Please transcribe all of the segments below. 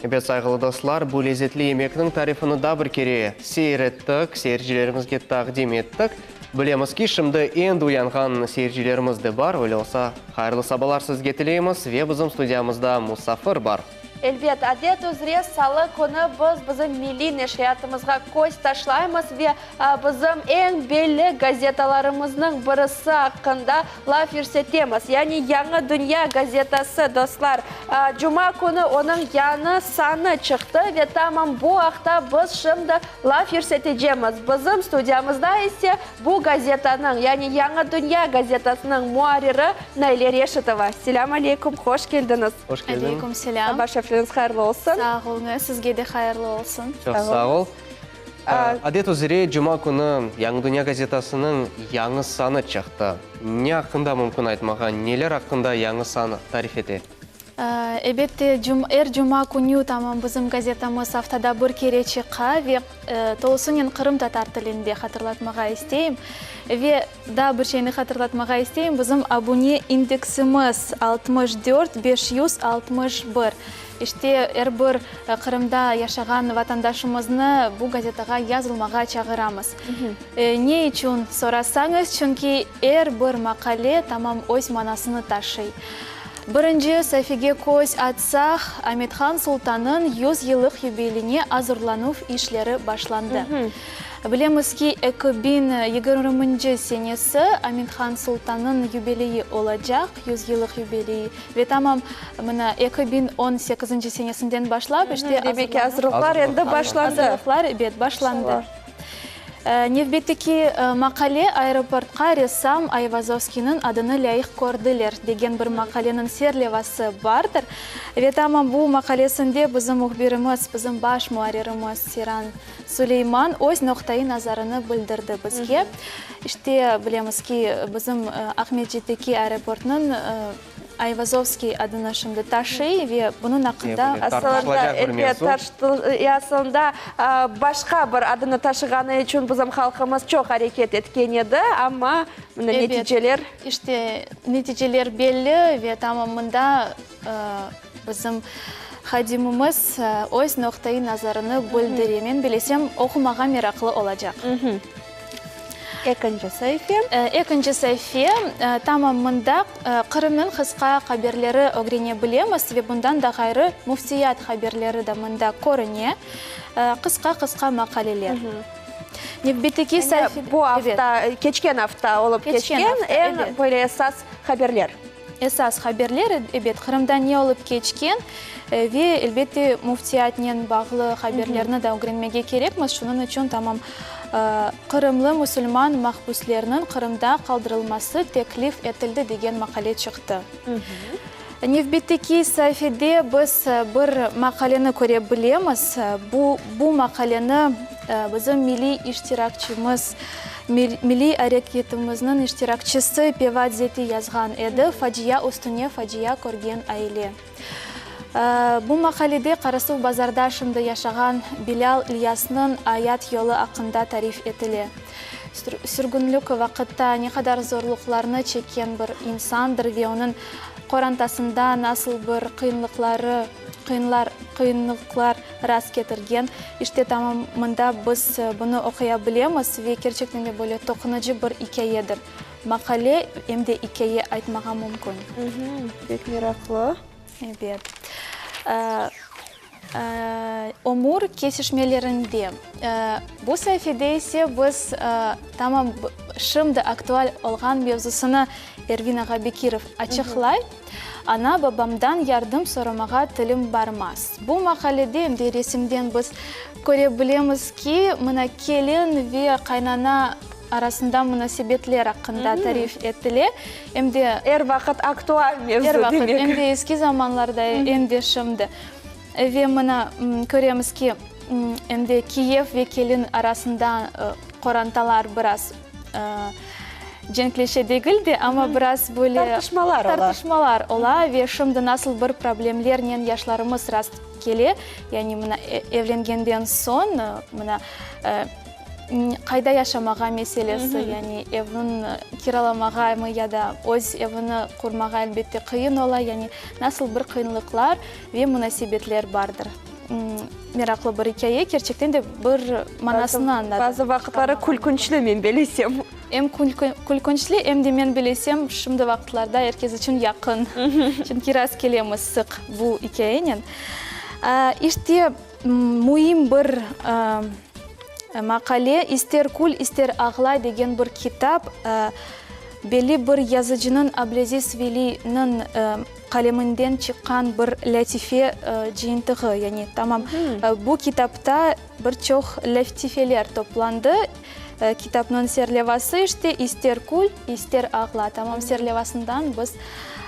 Ebet, sayğılı dostlar, bu lezetli yemekniñ tarifini daa bir kere seyir ettik, seyircilerimizge taqdim ettik. Bilemiz ki, şimdi endi uyanğan seyircilerimiz de bar, öyle olsa, hayırlı sabalar sizge tileymiz ve bizim studiyamızda musafir bar. Elbet, adet üzre salı künü biz bizim milliy neşriyatımızğa köz taşlaymız ve bizim eñ belli gazetalarımıznıñ birisi aqqında laf yürsetemiz, yani Yañı dünya gazetası, dostlar. Cuma künü onıñ yañı sanı çıqtı ve tamam bu aqta biz şimdi laf yürsetecemiz. Bizim studiyamızda ise bu gazetanıñ, yani Yañı dünya gazetasınıñ muarriri Naile Reşitova. Selâm aleyküm, hoş keldiñiz. Hoş keldiñ. Aleyküm selâm. Saba şerifleriñiz hayırlı olsun. Sağ oluñız, sizge de hayırlı olsun. Çoq sağ ol. Adet üzre, cuma künü Yañı dünya gazetasınıñ yañı sanı çıqtı. Ne aqqında mümkün aytmağa, neler aqqında yañı san tarif ete? Elbette, er cuma künü tamam bizim gazetamız aftada bir kere çıqa ve tolusınen qırımtatar tilinde hatırlatmağa isteyim. Ve daa bir şeyni hatırlatmağa isteyim, bizim abune indeksimiz 64 561. İşte, er bir Qırımda yaşağan vatandaşımıznı bu gazetağa yazılmağa çağıramız. Ne içün sorasañız, çünki er bir maqale tamam öz manasını taşıy. Birinci saifege köz atsaq, Amethan Sultannıñ yüz yıllıq yubiline azırlanuv işleri başlandı. Bilemiz ki, 2020-nci senesi Amethan Sultannıñ yubileyi olacaq, yüz yıllıq yubileyi. Ve tamam mına 2018-nci senesinden başlap, işte, Demek ki, azırlıqlar endi başlandı. Azırlıqlar, ebet, başlandı. Nevbetteki maqale Aeroportqa ressam Ayvazovskiyniñ adını lâyıq kördiler degen bir maqaleniñ serlevası bardır. Ve tamam bu maqalesinde bizim mühbirimiz, bizim baş muarririmiz Seyran Suleyman öz noqtaiy nazarını bildirdi bizge. İşte, bilemiz ki, bizim Aqmescitteki aeroportnıñ Ayvazovskiy adını şimdi taşıy ve bunıñ aqqında. Asılında, elbet, asılında, başqa bir adını taşığanı içün bizim halqımız çoq areket etken edi, amma mına neticeler. İşte, neticeler belli ve tamam mında bizim hadimimiz öz noqtaiy nazarını bildire. Men bilesem, oqumağa meraqlı olacaq. Ekinci saife. Ekinci saife, tamam mında Qırımnıñ qısqa haberleri ögrene bilemiz ve bundan da ğayrı müftiyat haberleri de mında körüne, qısqa-qısqa maqaleler. Nevbetteki saife. Bu afta, keçken afta olıp keçken eñ böyle esas haberler. Esas haberler, ebet, Qırımda ne olıp keçken ve, elbette, müftiyatnen bağlı haberlerni de ögrenmege kerekmiz. Şunıñ içün tamam Qırımlı musulman mahbüslerniñ Qırımda qaldırılması teklif etildi degen maqale çıqtı. Nevbetteki saifede biz bir maqaleni köre bilemiz. Bu, bu maqaleni bizim milliy iştirakçimiz, milliy areketimizniñ iştirakçisi Pevat Zeti yazğan edi, Facia üstüne facia körgen aile. Bu maqalede Qarasuvbazarda şimdi yaşağan Bilâl İlyasnıñ ayat yolu aqqında tarif etile. Sürgünlik vaqıtta ne qadar zorluqlarnı çekken bir insandır ve onıñ qorantasında nasıl bir qıyınlıqları, qıyınlar, qıyınlıqlar rast ketirgen. İşte, tamam mında biz bunı oquya bilemiz ve kerçekten de böyle toqunıcı bir ikâyedir. Maqale em de ikâye aytmağa mümkün. Pek meraqlı. Ebet. Ömür kesişmelerinde. Bu saifede ise biz tamam şimdi aktual olğan mevzusını Ervin ağa Bekirov açıqlay, Ana-babamdan yardım soramağa tilim barmaz. Bu maqalede em de resimden biz köre bilemiz ki, mına kelin ve qaynana arasında munasebetler aqqında tarif etile. Em de. Er vaqıt aktual mevzu, Er vaqıt, demek. em de eski zamanlarda, em de şimdi. Ve mına köremiz ki, em de kiyev ve kelin arasında qorantalar biraz cenkleşe degil de, amma biraz böyle Tartışmalar ola. tartışmalar ola ve şimdi nasıl bir problemlernen yaşlarımız rast kele, yani mına evlengenden soñ, mına. Qayda yaşamağa meselesi, yani evin kiralamağamı ya da öz evini qurmağa elbette qıyın ola, yani nasıl bir qıyınlıqlar ve munasebetler bardır. Meraqlı bir ikâye, kerçekten de bir manasını añladım. Bazı vaqıtları külkünçli, men bilesem. Em külkünçli, em de men bilesem, şimdi vaqıtlarda er kes içün yaqın. Çünki rast kelemiz sıq bu ikâyenen. İşte, müim bir maqale, İster kül, ister ağla degen bir kitap, belli bir yazıcınıñ Ableziz Veliyniñ qaleminden çıqqan bir lâtife cıyıntığı. Yani tamam bu kitapta bir çoq lâtifeler toplandı. Kitapnıñ serlevası işte İster kül, ister ağla. Tamam serlevasından biz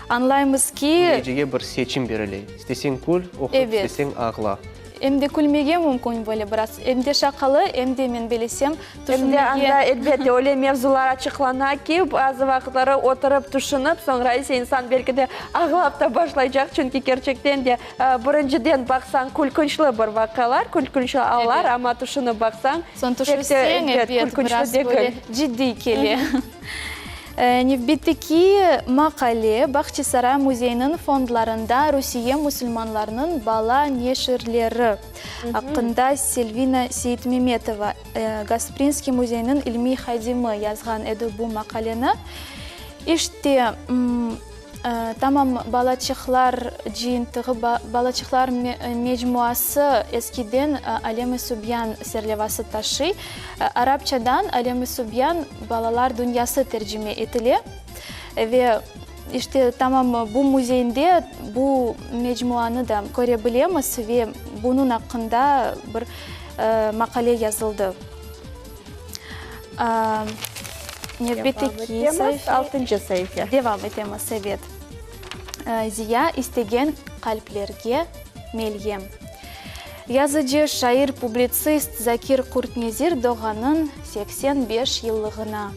añlaymız ki. Oquyıcıge bir seçim berile. İsteseñ kül, oqu, isteseñ ağla. Em de külmege mümkün böyle biraz. Em de şaqalı, em de, men bilesem, tüşünmege. Em de anda, elbette, öyle mevzular açıqlana ki, bazı vaqıtları oturıp tüşünip, soñra ise insan belki de ağlap da başlaycaq, çünki kerçekten de, birinciden baqsañ, külkünçli bir vaqialar, külkünçli allar, amma tüşünip baqsañ, Soñ tüşünseñ, ebet, biraz böyle ciddiy kele. Nevbetteki maqale Bahçisaray müzeyiniñ fondlarında Rusiye musulmanlarınıñ bala neşirleri aqqında Selvina Seyitmemetova, Gasprinskiy müzeyiniñ ilmiy hadimi yazğan edi bu maqaleni. İşte, Tamam balaçıqlar cıyıntığı, balaçıqlar mecmuası eskiden Alem-i Subyan serlevası taşıy. Arapçadan Alem-i Subyan, balalar dünyası tercime etile. Ve işte tamam bu müzeyinde bu mecmuanı da köre bilemiz ve bunıñ aqqında bir maqale yazıldı. Nevbetteki sayfa. Altıncı saife. Devam etemiz, ebet. Ziya istegen qalplerge melyem. Yazıcı, şair, publitsist Zakir Qurtnezir doğğanıñ 85 yıllığına.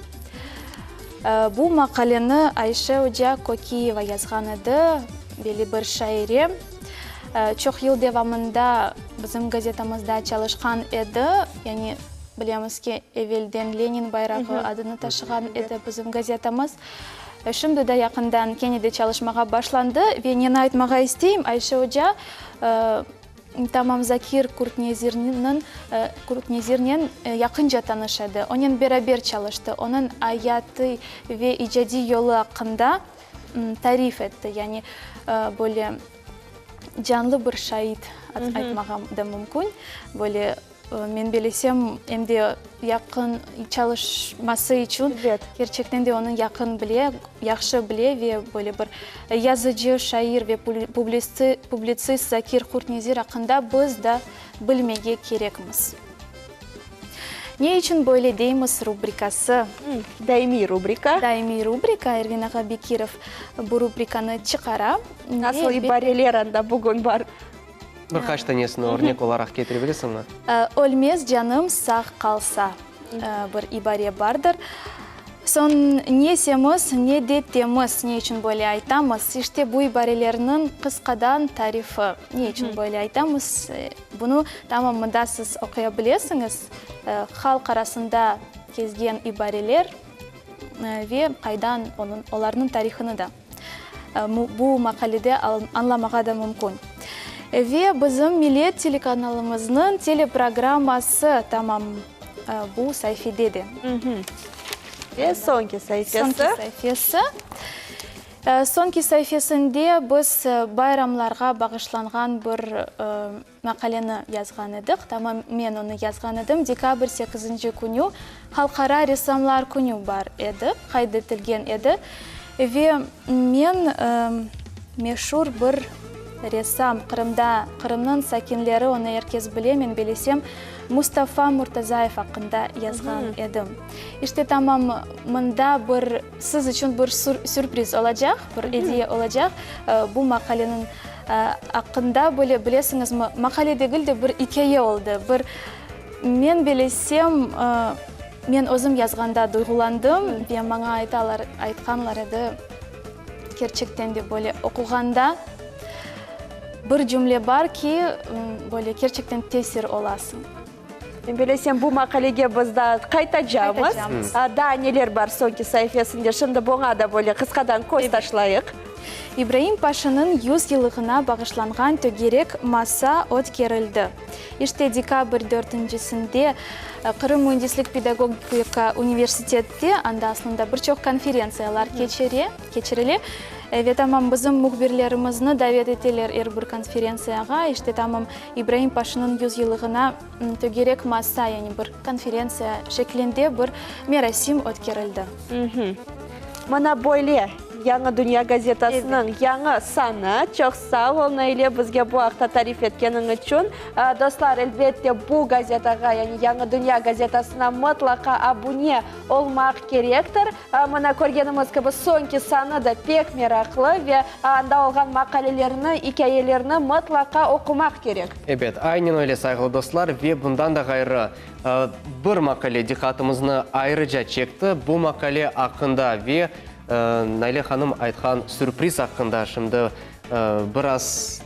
Bu maqaleni Ayşe oca Kokiyeva yazğan edi, belli bir şaire. Çoq yıl devamında bizim gazetamızda çalışqan edi, yani bilemiz ki, evelden Lenin bayrağı adını taşığan edi bizim gazetamız. Şimdi de yaqından kene de çalışmağa başlandı ve neni aytmağa isteyim, Ayşe oca tamam Zakir Qurtnezirniñ, Qurtnezirnen yaqınca tanış edi, onen beraber çalıştı, onıñ ayatı ve icadiy yolu aqqında tarif etti, yani böyle canlı bir şait aytmağa da mümkün. Böyle, men bilesem, em de yaqın çalışması içün, kerçekten de onıñ yaqın bile, yahşı bile ve böyle bir yazıcı, şair ve publitsist Zakir Qurtnezir aqqında biz da bilmege kerekmiz. Ne içün böyle deymiz rubrikası. Daimiy rubrika. Daimiy rubrika, Ervin ağa Bekirov bu rubrikanı çıqara. Nasıl ibareler anda bugün bar? Bir qaç tanesini örnek olaraq ketire bilesiñmi? Ölmez canım sağ qalsa bir ibare bardır. Soñ ne semiz, ne de temiz, ne içün böyle aytamız? İşte bu ibarelerniñ qısqadan tarifi. Ne içün böyle aytamız? Bunı tamam mında siz oquya bilesiñiz, halq arasında kezgen ibareler ve qaydan onıñ, olarnıñ tarihını da bu maqalede añlamağa da mümkün. Ve bizim Millet telekanalımıznıñ teleprogramması tamam bu saifede de. Ve soñki saifesi. Soñki saifesi. Soñki saifesinde biz bayramlarğa bağışlanğan bir maqaleni yazğan edik. Tamam, men onı yazğan edim. Dekabr sekizinci künü Halqara ressamlar künü bar edi, qayd etilgen edi. Ve men meşur bir ressam, Qırımda, Qırımnıñ sakinleri onı er kes bile, men bilesem, Mustafa Murtazayev aqqında yazğan edim. İşte, tamam mında bir siz içün bir sürpriz olacaq, bir ediye olacaq. Bu maqaleniñ aqqında böyle, bilesiñizmi, maqale degil de, bir ikâye oldı. Bir, men bilesem, men özüm yazğanda duyğulandım ve maña aytalar, aytqanlar edi, kerçekten de böyle oquğanda bir cümle bar ki, böyle kerçekten tesir olasıñ. Men bilesem, bu maqalege biz daa qaytacamız. Qaytacamız. Daa neler bar soñki saifesinde, şimdi buña da böyle qısqadan köz taşlayıq. İbraim Paşanıñ yüz yıllığına bağışlanğan tögerek masa ötkerildi. İşte, dekabr dörtüncisinde Qırım müendislik pedagogika universitette, anda aslında bir çoq konferentsiyalar keçire, keçirile, ve tamam bizim mühbirlerimizni davet eteler er bir konferentsiyağa. İşte, tamam İbraim Paşanıñ yüz yıllığına tögerek masa, yani bir konferentsiya şeklinde bir merasim ötkerildi. Mına böyle Yañı dünya gazetasınıñ yañı sanı. Çoq sağ ol, Naile, bizge bu aqta tarif etkeniñ içün. Dostlar, elbette, bu gazetağa, yani Yañı dünya gazetasına mıtlaqa abune olmaq kerektir. Mına körgenimiz kibi, soñki sanı da pek meraqlı ve anda olğan maqalelerni, ikâyelerni mıtlaqa oqumaq kerek. Ebet, aynen öyle, sayğılı dostlar, ve bundan da ğayrı, Bir maqale diqqatımıznı ayrıca çekti. Bu maqale aqqında ve Naile hanım aytqan sürpriz aqqında şimdi biraz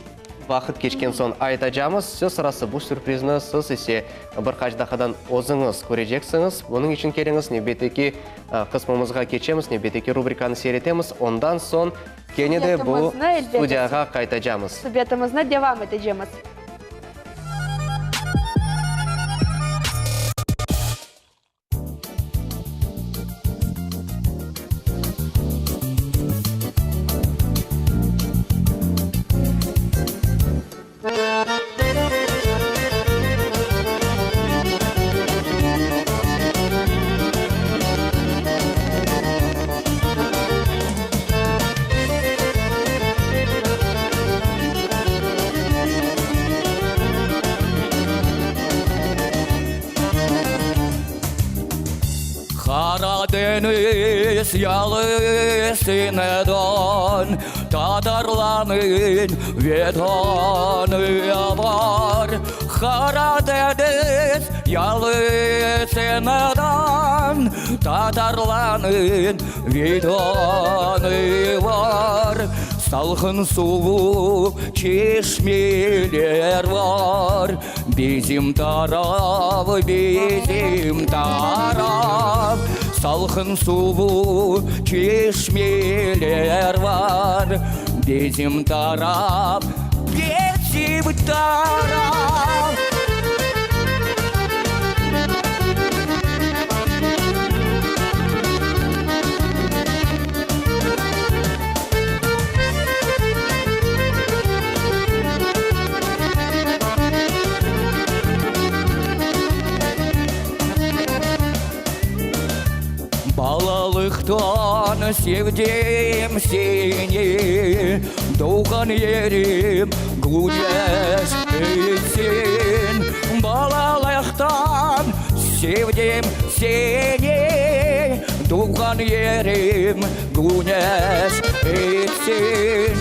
vaqıt keçken soñ aytacamız. Söz sırası, bu sürprizni siz ise bir qaç daqqadan özüñiz köreceksiñiz. Bunıñ içün keliñiz, nevbetteki qısmımızğa keçemiz, nevbetteki rubrikanı seyir etemiz, ondan soñ kene de bu studiyağa qaytacamız. Subetimizni devam etecemiz. Qara deñiz yalısınadan Tatarlarnıñ Vetanı bar. Qara deñiz yalısınadan Tatarlarnıñ Vetanı bar. Salqın suvu çeşmeler bar. Bizim taraf, bizim taraf, Salqın suvu çeşmeler bar. Bizim taraf, bizim taraf. Balalıqtan sevdim seni, Doğğan yerim küneş etsin. Balalıqtan sevdim seni, Doğğan yerim küneş etsin.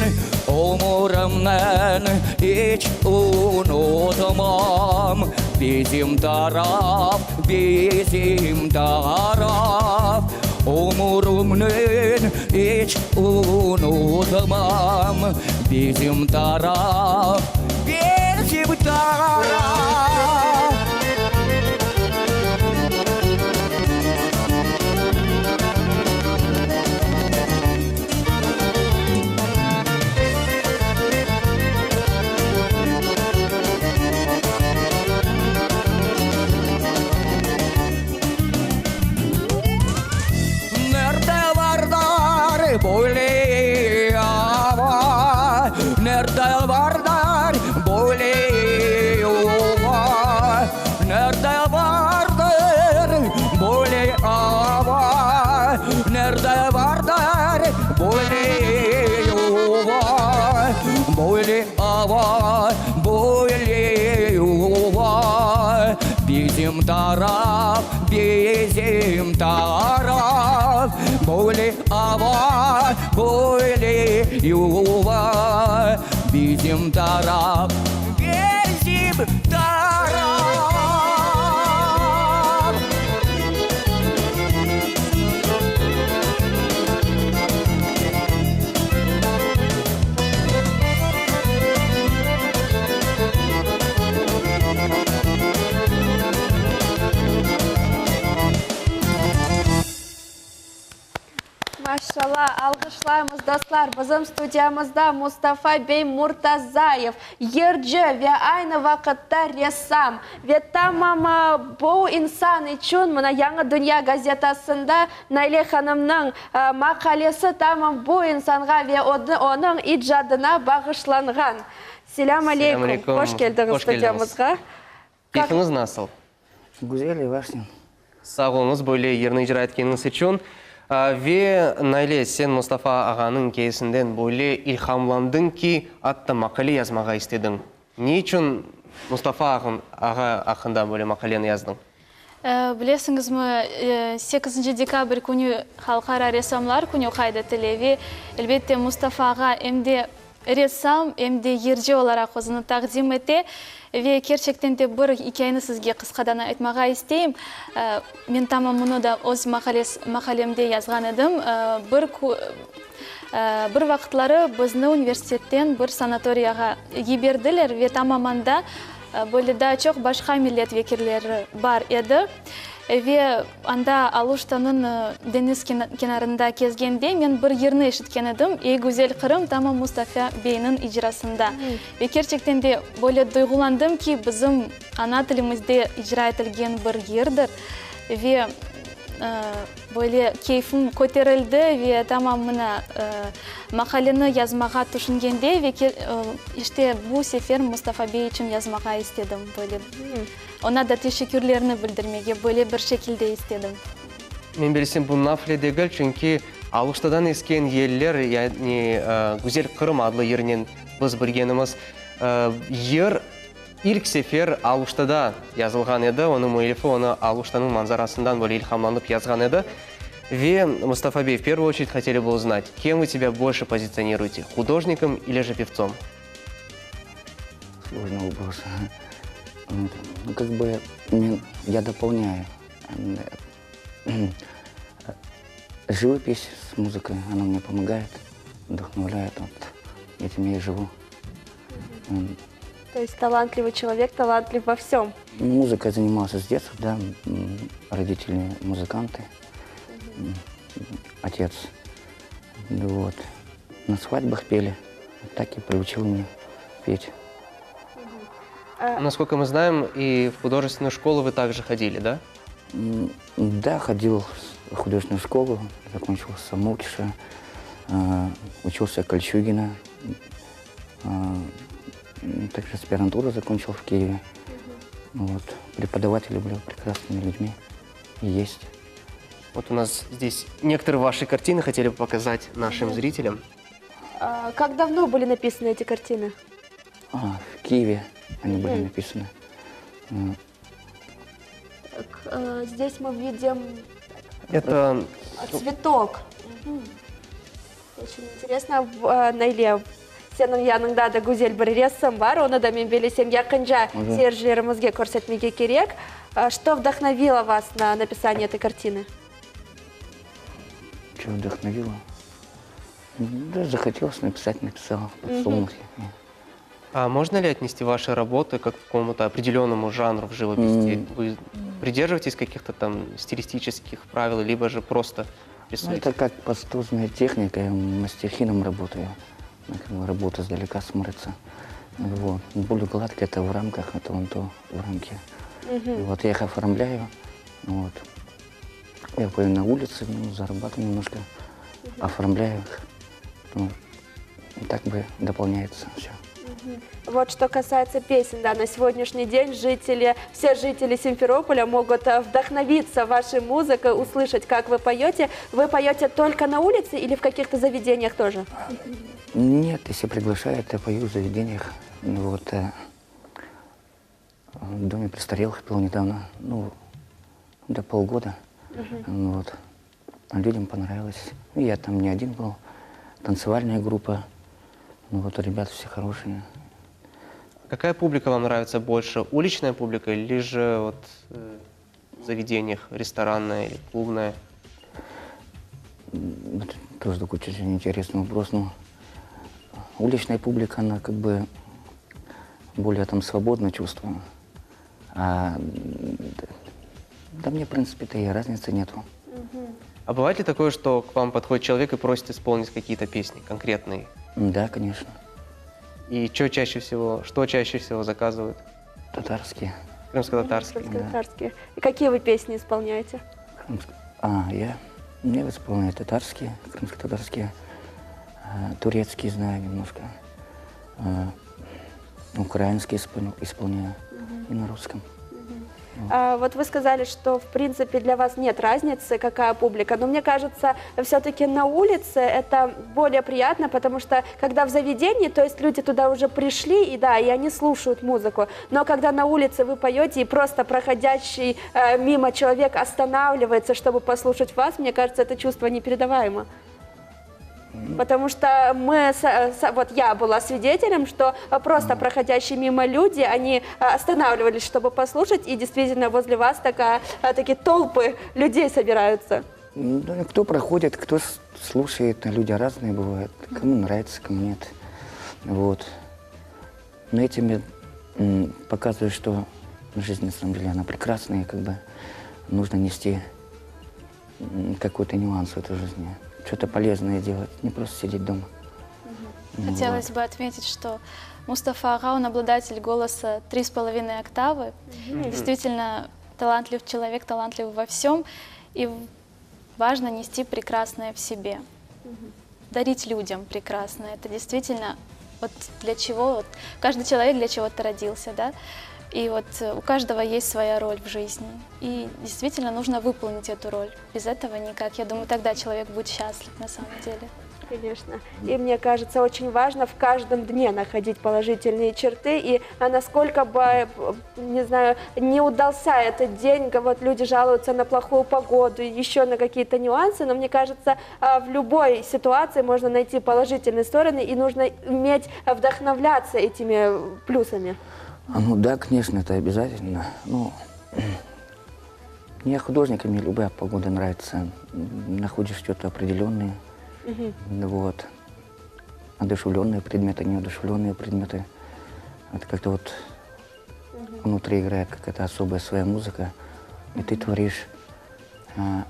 Ömürimniñ iç unutmam, Bizim taraf, bizim taraf. Ömürimniñ iç unutmam, Bizim taraf, bizim taraf. Nerde vardır böyle ava, Nerde vardır böyle ova, Nerde vardır böyle ava, Nerde vardır böyle ova, Böyle ava, böyle ova, Bizim taraf, bizim taraf, Böyle ava, böyle yuva, Bizim taraf, bizim taraf. Dostlar, bizim studiyamızda Mustafa bey Murtazayev, yırcı ve aynı vaqıtta ressam. Ve tamam bu insan içün mına Yañı dünya gazetasında Naile hanımnıñ maqalesi tamam bu insanğa ve onıñ icadına bağışlanğan. Selâm aleykum, hoş keldiñiz studiyamızğa. Keyfiñiz nasıl? Güzel, yavaşnen. Sağ oluñız böyle yırnı icra etkeniñiz içün. Ve, Naile, sen Mustafa ağanıñ ikâyesinden böyle ilhamlandıñ ki, atta maqale yazmağa istediñ. Ne içün Mustafa ağa aqqında böyle maqaleni yazdıñ? Bilesiñizmi, sekizinci dekabr künü Halqara ressamlar künü qayd etile ve, elbette, Mustafa ağa em de ressam, em de yırcı olaraq özüni taqdim ete. Ve kerçekten de bir ikâyeni sizge qısqadan aytmağa isteyim. Men tamam munı da öz maqalemde yazğan edim. Bir bir vaqıtları bizni universitetten bir sanatoriyağa yiberdiler ve tamam anda Böyle daa çoq başqa millet vekilleri bar edi. Ve anda Aluştanıñ deñiz kenarında kezgende men bir yırnı eşitken edim, Ey güzel Qırım, tamam Mustafa beyniñ icrasında. Ve kerçekten de böyle duyğulandım ki, bizim ana tilimizde icra etilgen bir yırdır. Ve Böyle keyfim köterildi ve tamam mına maqaleni yazmağa tüşüngende ve işte bu sefer Mustafa bey içün yazmağa istedim böyle. Oña da teşekkürlerni bildirmege böyle bir şekilde istedim. Men bilsem, bu nafile degil, çünki Aluştadan esken yeller, yani Güzel Qırım adlı yırnen biz bilgenimiz yır, İlk sefer Aluştada yazılğan edi, onıñ müellifi onı Aluştanıñ manzarasından böyle ilhamlanıp yazğan edi. Ve, Mustafa bey, v первую очередь хотели бы узнать, кем вы себя больше позиционируете, художником или же певцом? Сложный вопрос. Ну, как бы, я дополняю живопись с музыкой, она мне помогает, вдохновляет, вот этим я и живу. То есть талантливый человек талантлив во всем. Музыкой занимался с детства, да, родители музыканты, отец. Вот. На свадьбах пели, так и приучил меня петь. Насколько мы знаем, и в художественную школу вы также ходили, да? Да, ходил в художественную школу, закончил Самокиша, учился Кольчугина, также аспирантуру закончил в Киеве. Вот. Преподаватели были прекрасными людьми и есть. Вот у нас здесь некоторые ваши картины хотели бы показать нашим зрителям. А, как давно были написаны эти картины? А, в Киеве они были написаны. Так, э, здесь мы видим Это цветок. Очень интересно, э, Найле, seniñ yanıñda da güzel bir resim bar, onı da men bilsem yaqınca seyircilerimizge körsetmege kerek. Что вдохновило вас на написание этой картины? Что вдохновило? Да, захотелось написать, написал. Подсолнухи. А можно ли отнести ваши работы как к какому-то определенному жанру в живописи? Вы придерживаетесь каких-то там стилистических правил, либо же просто Ну, рисуете? это как пастозная техника, я мастихином работаю. Как бы работа издалека смотрится. Вот. Более гладко это в рамках, это вон то в рамке. Вот я их оформляю. Вот. Я пою на улице, ну, зарабатываю немножко, оформляю их. Ну, так бы дополняется все. Вот что касается песен, да, на сегодняшний день жители, все жители Симферополя могут э, вдохновиться вашей музыкой, услышать, как вы поете. Вы поете только на улице или в каких-то заведениях тоже? Нет, если приглашают, я пою в заведениях. Ну, вот, э, в доме престарелых пел недавно, ну, до полгода. Угу. Вот. Людям понравилось. Ну, я там не один был, танцевальная группа. Ну, вот ребята все хорошие. Какая публика вам нравится больше? Уличная публика или же вот э, в заведениях, ресторанная или клубная? Это тоже такой очень интересный вопрос. Но уличная публика, она как бы более там свободно чувствую. А, да мне, в принципе-то и разницы нету. А бывает ли такое, что к вам подходит человек и просит исполнить какие-то песни конкретные? Да, конечно. И что чаще всего, что чаще всего заказывают? Татарские. Крымско-татарские. Крымско-татарские. И какие вы песни исполняете? Крымск- А, я, я исполняю татарские, крымско-татарские, э, турецкие знаю немножко, э, украинский исполняю и на русском. А, вот вы сказали, что в принципе для вас нет разницы, какая публика, но мне кажется, все-таки на улице это более приятно, потому что когда в заведении, то есть люди туда уже пришли, и да, и они слушают музыку, но когда на улице вы поете, и просто проходящий э, мимо человек останавливается, чтобы послушать вас, мне кажется, это чувство непередаваемо. Потому что мы, вот я была свидетелем, что просто проходящие мимо люди, они а, останавливались, чтобы послушать, и действительно возле вас такая, а, такие толпы людей собираются. Ну, кто проходит, кто слушает, люди разные бывают. Кому нравится, кому нет. Вот. Но этим я показываю, что жизнь на самом деле она прекрасная, и как бы нужно нести какой-то нюанс в эту жизнь. Что-то полезное делать, не просто сидеть дома. Хотелось бы отметить, что Мустафа ağa, он обладатель голоса 3,5 октавы. Действительно талантлив человек, талантлив во всем. И важно нести прекрасное в себе. Дарить людям прекрасное. Это действительно вот для чего, вот каждый человек для чего-то родился, да? И вот э, у каждого есть своя роль в жизни. И действительно нужно выполнить эту роль. Без этого никак. Я думаю, тогда человек будет счастлив на самом деле. Конечно. И мне кажется, очень важно в каждом дне находить положительные черты. И а, насколько бы, э, не знаю, не удался этот день, вот люди жалуются на плохую погоду, еще на какие-то нюансы, но мне кажется, а, в любой ситуации можно найти положительные стороны, и нужно уметь вдохновляться этими плюсами. А, ну да, конечно, это обязательно. Ну, мне художникам мне любая погода нравится. Находишь что-то определенное. Вот. Одушевленные предметы, неодушевленные предметы. Это как-то вот внутри играет какая-то особая своя музыка, и ты творишь. А,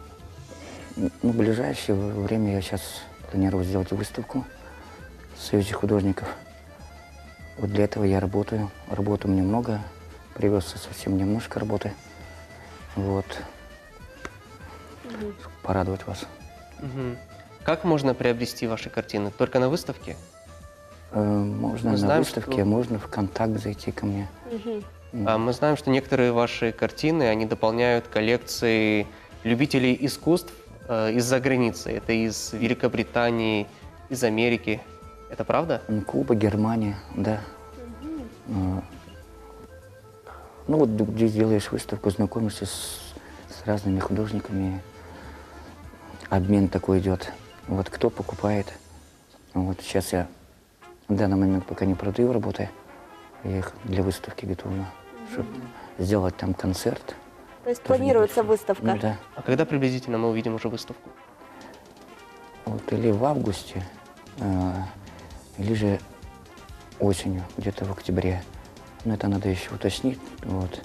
ну, в ближайшее время я сейчас планирую сделать выставку в Союзе художников. Вот для этого я работаю. Работы у меня много. Привез совсем немножко работы. Вот. Порадовать вас. Мгм. Как можно приобрести ваши картины? Только на выставке? Э, Можно Мы на знаем, выставке, что- можно в контакт зайти ко мне. А Мы знаем, что некоторые ваши картины, они дополняют коллекции любителей искусств э, из-за границы. Это из Великобритании, из Америки. Это правда? М, Куба, Германия, да. Э, Ну вот где делаешь выставку, знакомишься с, с разными художниками. Обмен такой идет. Вот кто покупает. Вот сейчас я в данный момент пока не продаю работы. Я их для выставки готовлю, чтобы сделать там концерт. То есть Тоже планируется небольшой. выставка. Ну да. А когда приблизительно мы увидим уже выставку? Вот или в августе, э, или же осенью, где-то в октябре. Но это надо еще уточнить. Вот.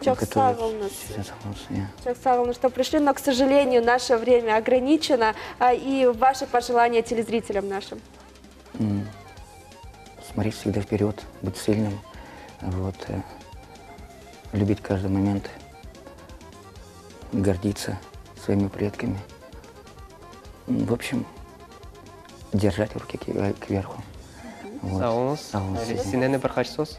Çoq Готовить sağ oluñız. сейчас я. Çoq sağ oluñ, что пришли, но, к сожалению, наше время ограничено. А, И ваши пожелания телезрителям нашим. М, Смотреть всегда вперед, быть сильным, вот, э, любить каждый момент, гордиться своими предками. М, В общем, держать руки к- кверху. Вот. Sağ oluñız. Sağ oluñız. Senden bir qaç söz?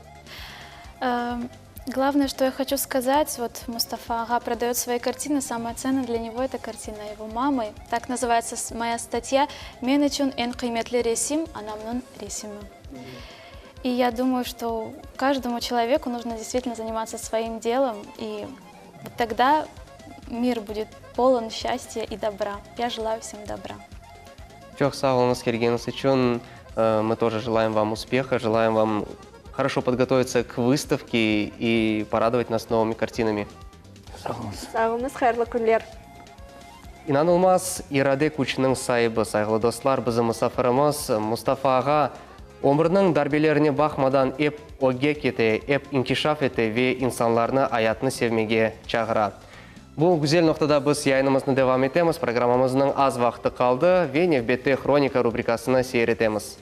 Эм, Главное, что я хочу сказать, вот Мустафа ağa продает свои картины, самое ценное для него это картина его мамы. Так называется с- моя статья «Menim içün eñ qıymetli resim, anamnıñ resimi». И я думаю, что каждому человеку нужно действительно заниматься своим делом, и вот тогда мир будет полон счастья и добра. Я желаю всем добра. Çoq sağ oluñız kelgeniñiz içün. Э, Мы тоже желаем вам успеха, желаем вам хорошо подготовиться к выставке и порадовать нас новыми картинами. Sağ oluñız. Sağ oluñız, hayırlı künler. İnanılmaz irade küçüniñ saibi, sayğılı dostlar, bizim musafirimiz Mustafa ağa ömürniñ darbelerine baqmadan ep ögge kete, ep inkişaf ete ve insanlarnı ayatnı sevmege çağıra. Bu güzel noqtada biz yayınımıznı devam etemiz. Programmamıznıñ az vaqtı qaldı ve nevbette Hronika rubrikasını seyir etemiz.